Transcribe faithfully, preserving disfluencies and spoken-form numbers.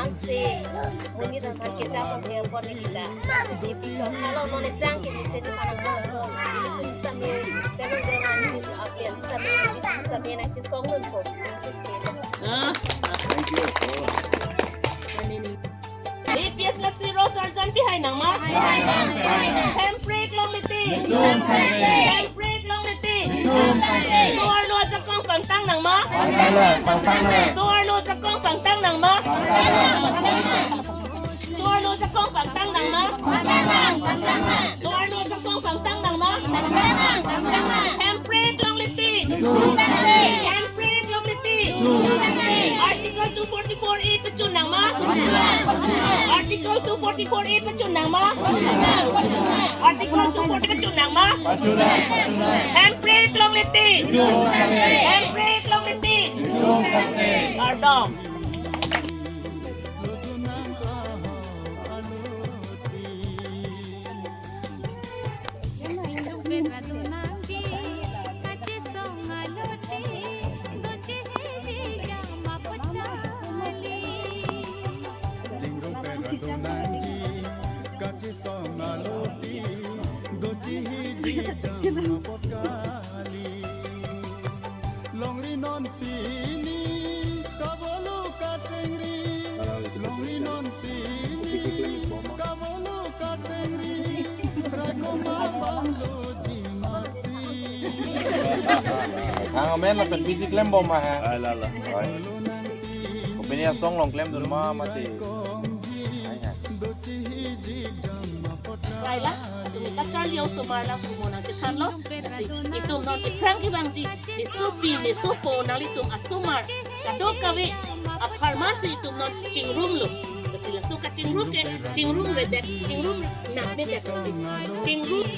Ansi monit aphan kejapon apor kita. Kalau monit jang ke mesti di mana ko. Ini pun sami, sami dengan ini apian sami, sami nak chisong nun ko. Ah. Thank you. A P S lasi Rose Arjan pihai nang ma? Hemprek longle ti. Hemprek longle ti. So-arlo ajakong pangtang nang ma? So-arlo ajakong pangtang nang ma? So-arlo ajakong pangtang nang ma? So-arlo ajakong pangtang nang ma? Hemprek longle ti. Hemprek longle ti. Article two forty-four A pachun nang ma? Article two forty-four A pachun nang ma? Article two forty pachun nang ma? Hemprek longle ti. Hemprek longle ti. Kardom. Chingrum pera do nangji, kachisong aloti, doji hiji jam apot kali. Longri non pini, kabolu kasengri. Longri non pini, kabolu kasengri. Raikoma bang doji masi. Ang amen lapen busy klem bom ma ha. Ai la la. Oi. Kopine asong long klemdun ma mati. Ai ha. Rai la, atu kacharli osomar la kumo nangchethanlo. Lasi itum non aphrang kevangji, mesopi, mesopo nanglitum asomar kadokave apharman si itum non chingrumlo. Lasi laso kachingrum ke, chingrumredet, chingrumnat me det nangji. Chingrum.